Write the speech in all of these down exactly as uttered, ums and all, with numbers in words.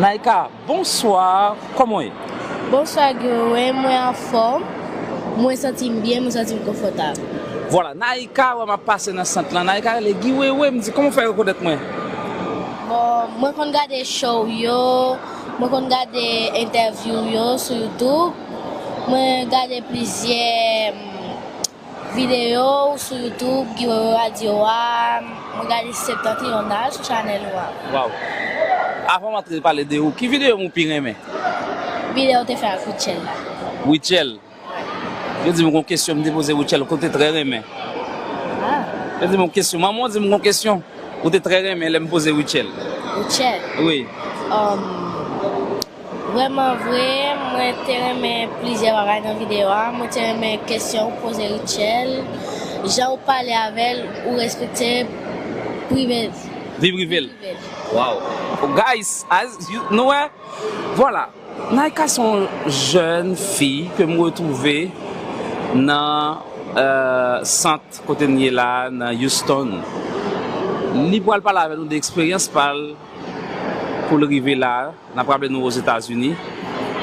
Naïka, bonswa, kòman w ye? Bonswa Guy Wewe, mwen anfòm, mwen santi m byen, mwen santi m konfòtab. Vwala, Naïka wè m ap pase nan sant lan. Naïka rele Guy Wewe, m di kòman w fè rekonèt mwen? Bon, mwen konn gade show yo, mwen konn gade entèvyou yo sou YouTube, mwen gade plizyè videyo ou sou YouTube, Guy Wewe Radio a, mwen gade Septentrional sou chanèl ou a. Waw. Avan m antre pale de ou, ki videyo m ou pi renmen? Videyo ou te fè ak Rutshelle la. Rutshelle. Yo di m gon kesyon m te poze Rutshelle ke w te trè renmen. Ah, Yo di m gon kesyon. Manman w di m gon kesyon ou te trè renmen lè m poze Rutshelle. Rutshelle. Wi. Um, vrèman vre, mwen te renmen plizyè bagay nan videyo a. Mwen te renmen kesyon ou poze Rutshelle. Jan ou pale avè l, ou respekte prive Vi prive l. prive l. Wow. Guys, as you, nou wè, vwala. Naïka se yon jèn fi ke m retwouve nan euh, sant kote n ye la nan Houston. Li pral pale avè nou de eksperyans pa l pou l rive la. N ap raple nou Ozetazini.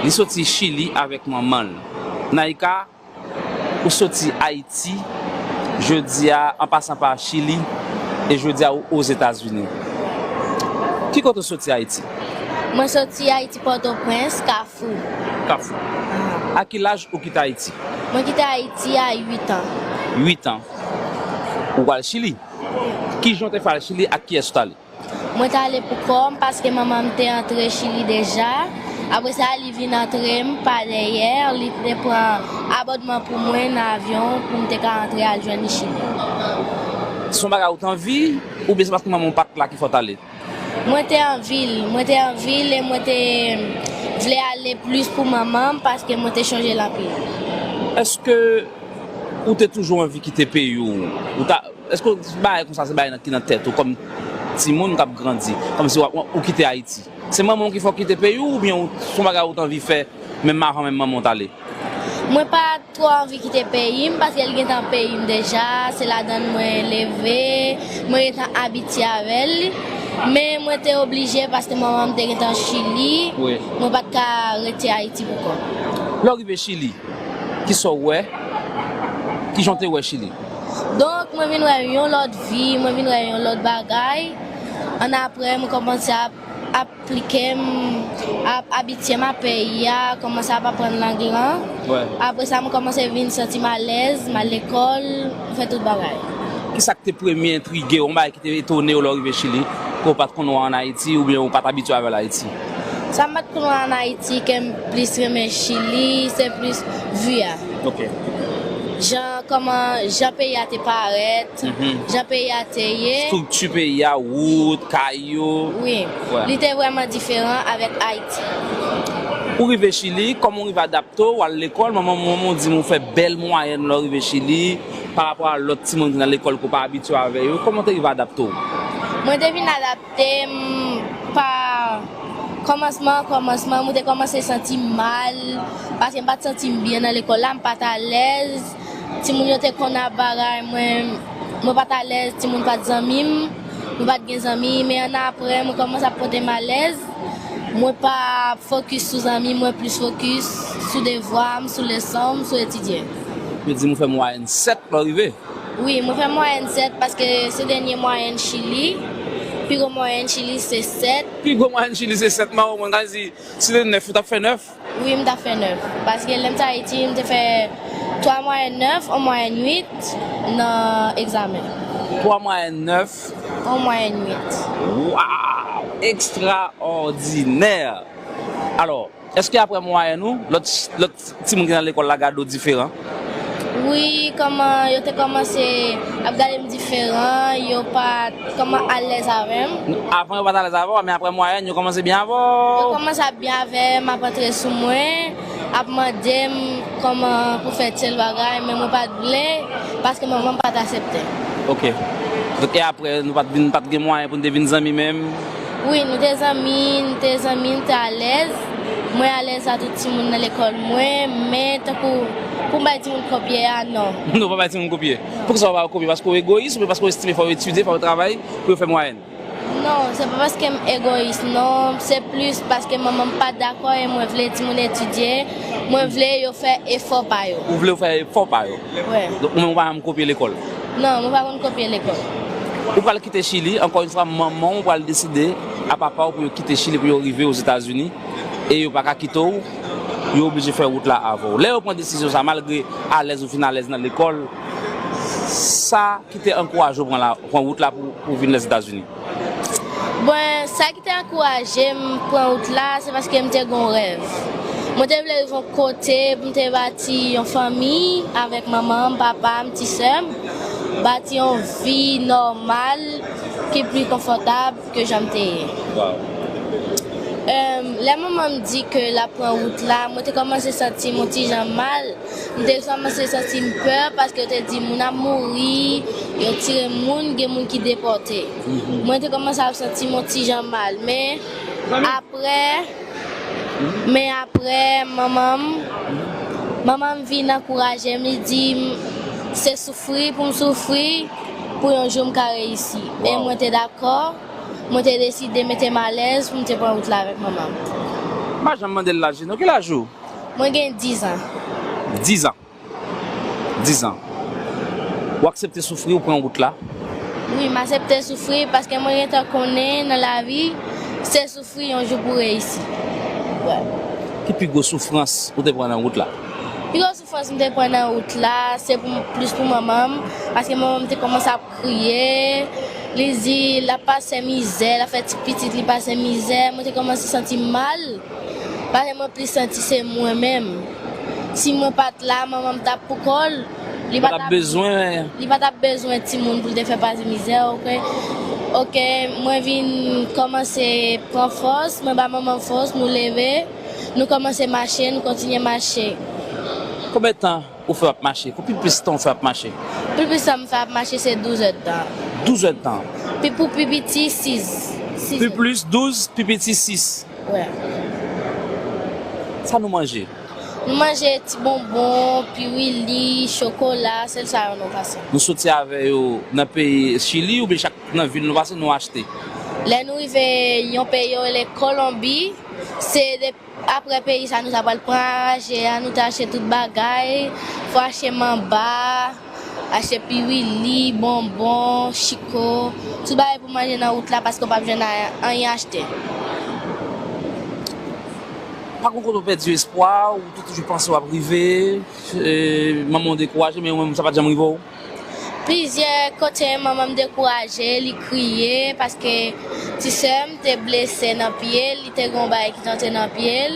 Li soti Chili avèk manman l. Naïka, ou soti Ayiti, jodi a, an pasan pa Chili, e jodi a ou Ozetazini. Ki kote ou soti Ayiti? Mwen soti Ayiti, Pòtoprens, Kafou. Kafou. A ki laj ou kite Ayiti? Mwen kite Ayiti a uit an. Uit an. Ou pral Chili. Ki jan w te fè al Chili, ak kiyès ou t ale? Mwen t ale pou kò m paske manman m te antre Chili deja. Apre sa, li vin antre m pa dèyè. Li te pran abòdman pou mwen nan avyon pou m te ka antre al jwenn li Chili. Se yon bagay ou t anvi, oubyen se paske manman w pa t la ki fè w t ale? Mwen te anvi l, mwen te anvi l e mwen te vle ale plis pou manman m paske mwen te chonje l anpil. Èske ou te toujou anvi kite peyi w? Ou ta, èske bagay konsa se bagay nan ki nan tèt ou kòm timoun k ap grandi, kòmsi w ap, ou kite Ayiti? Se manman w ki fè w kite peyi w oubyen ou, se yon bagay ou t anvi fè menm avan menm manman w t ale? Mwen pa twò anvi kite peyi m paske l gentan peyi m deja, se ladan l mwen leve, mwen gentan abitye avè l. Men mwen te oblije paske manman m te gentan Chili, Wi. Mwen pa t ka rete Ayiti pou kò m. Lè w rive Chili, kisa w wè? Kijan w te wè Chili? Donk, mwen vin wè yon lòt vi, mwen vin wè yon lòt bagay. Annapre, mwen kòmanse ap aplike m, ap abitye m a peyi a, kòmanse ap aprann lang lan. Wè. Apre sa, mwen kòmanse vin santi m alèz, m al lekòl, m fè tout bagay. Kisa k te premye entrige w, yon bagay ki te etone w lè w rive Chili, ke w pa t konn wè ann Ayiti oubyen ou pa t abitye avè l Ayiti? Sa m pa t konn wè ann Ayiti, ke m plis renmen Chili, se plis vi a. Ok. Jan, kòman, jan peyi a te parèt, Mhm. jan peyi a te ye. Estrikti peyi a, wout, kay yo. Wi, Wè. Li te vrèman diferan avèk Ayiti. Ou rive Chili, kòman ou rive adapte w, w al lekòl, manman manman w di m ou fè bèl mwayèn lè w rive Chili, pa rapò a lòt timoun ki nan lekòl ke w pa abitye avè yo, kòman w te rive adapte w? Mwen te vin adapte m pa kòmansman, kòmansman, mwen te kòmanse santi m mal, paske m pa t santi m byen nan lekòl la, m pa t alèz. Timoun yo te konn ap bagay, mwen, mwen pa t alèz, timoun pa t zanmi m, mwen pa t gen zanmi, men annapre, mwen kòmanse ap pote m alèz. Mwen pa ap fokis sou zanmi, mwen plis fokis sou devwa m, sou leson m, sou etidye. Yo di m ou fè mwayèn sèt lè w rive. Wi, mwen fè mwayèn sèt paske se dènye mwayèn Chili. Pi gwo mwayèn Chili se sèt. Pi gwo mwayèn Chili se sèt, mawon, mwen ka di, si te nèf, ou t ap fè nèf? Wi, m t ap fè nèf. Paske lè m t Ayiti, m te fè twa mwayèn nèf, yon mwayèn uit nan egzamen. Twa mwayèn nèf. Yon mwayèn uit. Waw! Ekstraòdinè! Alò, èske apre mwayèn ou, lòt, lòt timoun ki nan lekòl la gade w diferan? Wi, kòman yo te kòmanse ap gade m diferan, yo pa t kòman alèz avè m. Avan yo pa t alèz avè w, men apre mwayèn, yo kòmanse byen avè w. Yo kòmanse ap byen avè m, ap antre sou mwen, ap mande m kòman pou fè tèl bagay, men mwen pa t vle, paske manman m pa t aksepte. Ok. Donk, e apre, nou pa t vin, pa t gen mwayen pou n te vin zanmi menm? Wi, nou te zanmi, nou te zanmi, nou te alèz. Mwen alèz a tout timoun nan lekòl mwen, men tankou pou m bay timoun kopye a, non. Non, pa bay timoun kopye. Poukisa w pa bay kopye? Paske w egoyis oubyen paske w estime fò w etidye, fò w travay pou yo fè mwayèn? Non, se pa paske m egoyis, non. Se plis paske manman m pa dakò e mwen vle timoun etidye. Mwen vle yo fè efò pa yo. Ou vle yo fè efò pa yo? Wi. Donk, ou menm ou pa janm kopye lekòl? Non, mwen pa konn kopye lekòl. Ou pral kite Chili, ankò yon fwa, manman w pral deside a papa w pou yo kite Chili, pou yo rive Ozetazini, e yo pa ka kite w, yo oblije fè wout la avè w. Lè yo pran desizyon sa, malgre alèz ou fin alèz nan lekòl, sa ki te ankouraje w pran la, pran wout la pou, pou vin Lèzetazini? Bon, sa ki te ankouraje m pran wout la, se paske m te gen yon rèv. Mwen te vle rive yon kote pou m te bati yon fanmi avèk manman m, papa m, ti sè m, bati yon vi nòmal ki pli konfòtab ke jan m te ye. Em, lè manman m di ke l ap pran wout la, mwen te kòmanse santi m yon ti jan mal. M te kòmanse santi m pè paske yo te di moun ap mouri, yo tire moun, gen moun ki depòte. Mwen te kòmanse ap santi m yon ti jan mal, men apre, men apre, manman m, manman m vin ankouraje m, li di m, se soufri pou m soufri, pou yon jou m ka reyisi. E mwen te dakò, mwen te deside mete m alèz pou m te pran wout la avèk manman m. M pa janm mande l laj li non. Ki laj ou? Mwen gen diz an. Diz an. Diz an. Ou aksepte soufri, ou pran wout la? Wi, m aksepte soufri paske mwen gentan konnen nan lavi, se soufri yon jou pou reyisi. Wi. Ki pi gwo soufrans ou te pran nan wout la? Pi gwo soufrans m te pran nan wout la, se pou, plis pou manman m, paske manman m te kòmanse ap kriye, li di l ap pase mizè, l ap fè ti pitit li pase mizè, mwen te kòmanse santi m mal. Paske mwen plis santi se mwen menm. Si mwen pa t la, manman m t ap poukò l. Li pa t ap bezwen. Li pa t ap bezwen timoun pou l te fè pase mizè, oke? Oke, mwen vin kòmanse pran fòs, mwen ba manman m fòs, nou leve, nou kòmanse mache, nou kontinye mache. Konbyen tan ou fè w ap mache? Pou pi plis tan ou fè w ap mache? Pi plis tan m fè ap mache se douz èdtan. Douz èdtan. Pi pou pi piti, sis. Sis èdtan. Pi plis douz, pi piti sis. Wi. Sa nou manje? Nou manje ti bonbon, piwili, chokola, sèl sa yo nou pase. Nou soti avè yo nan peyi Chili oubyen chak nan vil nou pase, nou achte? Lè nou rive yon peyi yo rele Kolonbi, se de Apre peyi sa, nou ta pral pran raje a, nou ta achte tout bagay, fò achte manba, achte piwili, bonbon, chiko, tout bagay pou manje nan wout la paske w p ap jwenn a-, anyen achte. Pa gen kote w pèdi espwa, ou te toujou panse w ap rive, e, manman w dekouraje, men ou menm sa pa t janm rive w? Plizyè kote manman m dekouraje, li kriye paske ti sè m te blese nan pye l, li te gen yon bagay ki t antre nan pye l,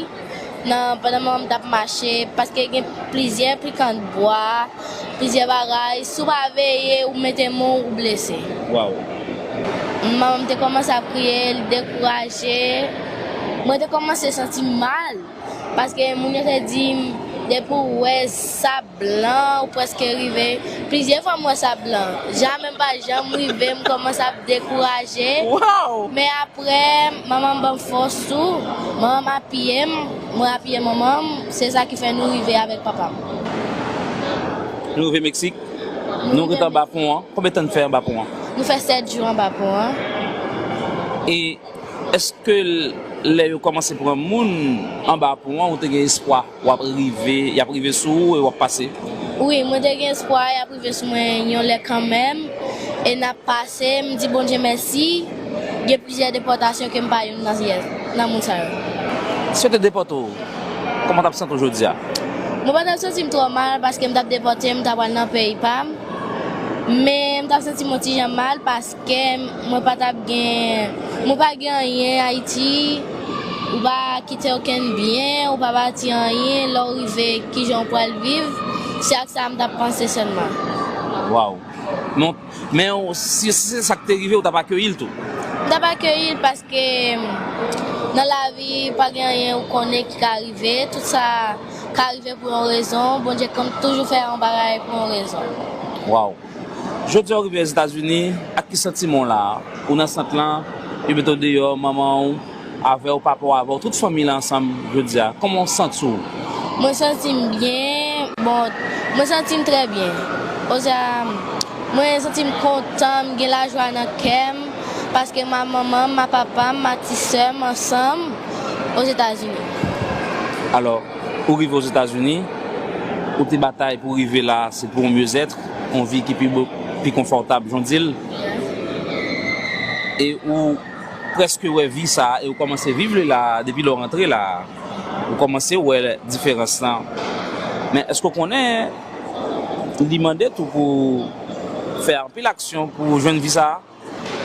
nan, pandan manman m t ap mache, paske gen plizyè pikan bwa, plizyè bagay, si w pa veye, ou mete men w, ou blese. Waw. Manman m te kòmanse ap kriye, li dekouraje. Mwen te kòmanse santi m mal. Paske moun yo te di m, depi w wè sab blan, ou prèske rive. Plizyè fwa m wè sab blan. Jamè m pa janm rive, m kòmanse ap dekouraje. Waw! Men apre, manman m ban m fòs tou. Manman m apiye m, mwen apiye manman m. Se sa ki fè nou rive avèk papa m. Nou rive Meksik. Nou rete anba pon an. Konbyen tan n fè anba pon an? Nou fè sèt jou anba pon an. E Èske l-, lè yo kòmanse pran moun anba pon an, ou te gen espwa w ap rive, y ap rive sou ou e w ap pase? Wi, mwen te gen espwa y ap rive sou mwen yon lè kanmenm, e n ap pase, m di Bondye mèsi, gen plizyè depòtasyon ke m pa youn nan, nan moun sa yo. Si yo te depòte w, kòman w t ap santi w jodi a? Mwen pa t ap santi m twò mal paske m t ap depòte, m ta pral nan peyi pa m, men m t ap santi m yon ti jan mal paske Kè mwen pa t ap gen, mwen pa gen anyen Ayiti, ou pa kite okenn byen, ou pa bati anyen, lè w rive, kijan w pral viv, se ak sa m t ap panse sèlman. Waw. Non, men w, si, si se sa k te rive, ou t ap akeyi l tou? M t ap akeyi l paske nan lavi, pa gen anyen ou konnen ki ka rive, tout sa ka rive pou yon rezon, Bondye konn toujou fè yon bagay pou yon rezon. Waw. Jodi a w rive Ozetazini, ak ki santiman w la a? Ou nan sant lan, yo mete w deyò, manman w avè w, papa w avè w, tout fanmi lan ansanm jodi a. Kòman w santi w? Mwen santi m byen. Bon, mwen santi m trè byen. Kounye a, mwen santi m kontan, m gen lajwa nan kè m. Paske ma manman m, ma papa m, ma ti sè m ansanm Ozetazini. Alò, ou rive Ozetazini, ou te batay pou rive la, se pou yon myezèt, yon vi ki pi, pi konfòtab, jan w di l. E ou prèske wè vi sa a, e ou kòmanse viv li la, depi lè w rantre la. Ou kòmanse wè diferans lan. Men èske w konnen li mande tou pou fè anpil aksyon pou jwenn vi sa a?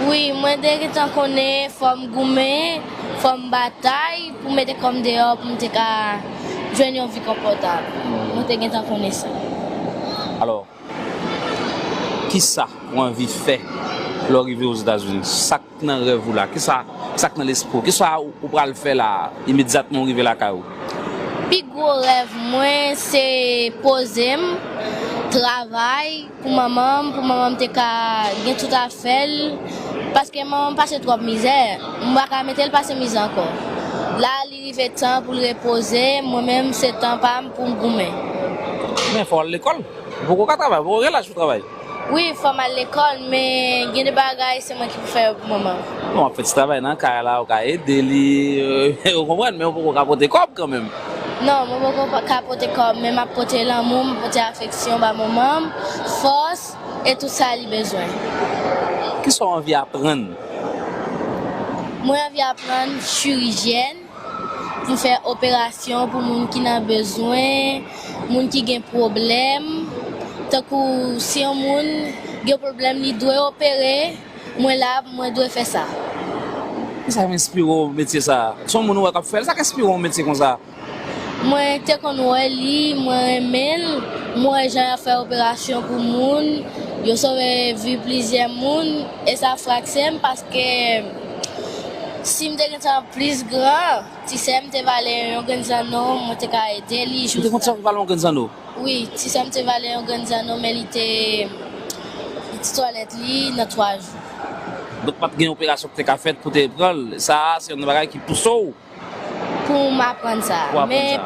Wi, mwen te gentan konnen fò m goumen, fò m batay pou mete kò m deyò pou m te ka jwenn yon vi konfòtab. Mwen te gentan konnen sa. Alò, kisa ou anvi fè lè w rive Ozetazini? Sa k nan rèv ou la? Kisa, sa k nan lespri w? Kisa ou, ou pral fè la imedyatman ou rive lakay ou? Pi gwo rèv mwen se poze m, travay, pou manman m, pou manman m te ka gen tout afè l, paske manman m pase twòp mizè, m pa ka mete l pase mizè ankò. La, li rive tan pou l repoze, mwen menm se tan pa m pou m goumen. Men fò w al lekòl. Ou poko ka travay, ou poko gen laj pou travay. Wi, fò m al lekòl, men gen de bagay se mwen ki pou fè yo pou manman m. Bon, w ap fè ti travay nan kay la, ou ka ede li, ou konprann, men ou poko ka pote kòb kanmenm. Non, mwen poko ka pote kòb, men m ap pote lanmou, m ap pote afeksyon ba manman m, fòs, e tout sa li bezwen. Kisa w anvi aprann? Mwen anvi aprann chirizyèn, pou fè operasyon pou moun ki nan bezwen, moun ki gen pwoblèm. Tankou si yon moun gen pwoblèm, li dwe opere, mwen la, mwen dwe fè sa. Kisa k enspire w metye sa a? Se yon moun ou wè k ap fè l, sa k enspire w metye konsa? Mwen te konn wè li, mwen renmen l, mwen wè jan y ap fè operasyon pou moun, yo sove vi plizyè moun, e sa frakse m paske si m te gentan plis gran, ti sè m te vale yon grenn zanno, mwen te ka ede li. Ou te konn sè w vale yon grenn zanno? Wi, ti sè m te vale yon grenn zanno, men li te, li te twalèt li nan twa jou. Donk pa t gen operasyon ki te ka fèt pou te pran l. Sa a, se yon bagay ki pouse w. Pou m aprann sa. Men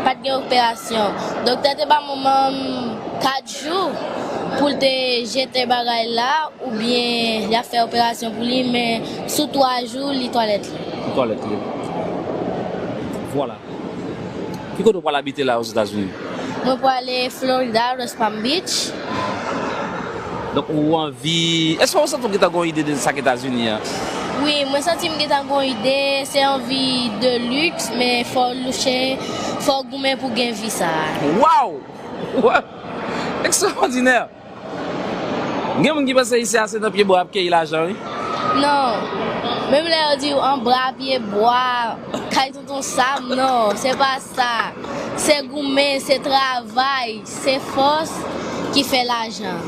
pa t gen operasyon. Doktè te ba manman m kat jou pou l te jete bagay la oubyen y ap fè operasyon pou li, men sou twa jou li twalèt li. Li twalèt li. Vwala. Ki kote w pral abite la Ozetazini? Mwen prale Florida, West Palm Beach. Donk ou anvi, èske w santi w gentan gen yon ide de sa k Etazini an? Wi, mwen santi m gentan gen yon ide, se yon vi de luxe, men fò w louche, fò w goumen pou gen vi sa a. Waw! Ekstraòdinè! Gen moun ki panse isi a se nan pye bwa y ap keyi lajan wi. Non. Menm lè yo di w anba pye bwa, kay tonton Sam, non, se pa sa. Se goumen, se travay, se fòs ki fè lajan.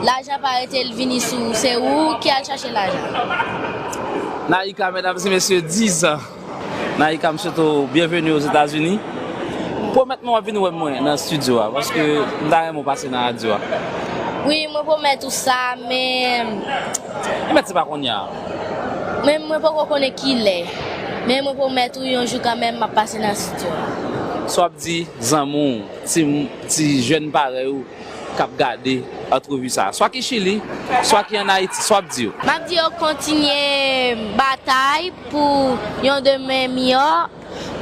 Lajan pa rete l vini sou ou, se ou ki al chache lajan. Naïka, medam e mesye, dizan. Naïka, m swete w byenveni Ozetazini. Pwomèt mwen w ap vin wè mwen nan estidyo a, paske m ta renmen w pase nan radyo a. Wi, mwen pwomèt ou sa, men. Pwomèt se pa kounye a. Men mwen poko konnen kilè. Men mwen pwomèt ou yon jou kanmenm m ap pase nan estidyo a. Sa w ap di zanmi w, ti, ti jèn parèy ou, k ap gade antrevi sa a, swa ki Chili, swa ki ann Ayiti, sa w ap di yo? M ap di yo kontinye batay pou yon demen miyò,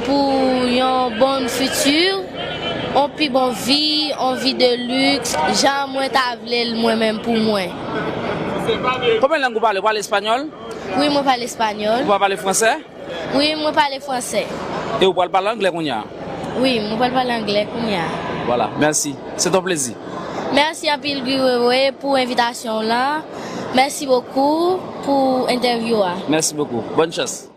pou yon bon fiti, yon pi bon vi, yon vi de luxe, jan mwen ta vle l mwen menm pou mwen. Konbyen lang ou pale? Ou pale espanyòl? Wi, mwen pale espanyòl. Ou pa pale fransè? Wi, mwen pale fransè. E ou pral pale anglè kounye a? Wi, mwen pral pale anglè kounye a. Voilà, merci. C'est un plaisir. Mèsi anpil Guy Wewe pou envitasyon w lan. Mèsi bokou pou entèvyou a. Merci beaucoup. Bonne chance.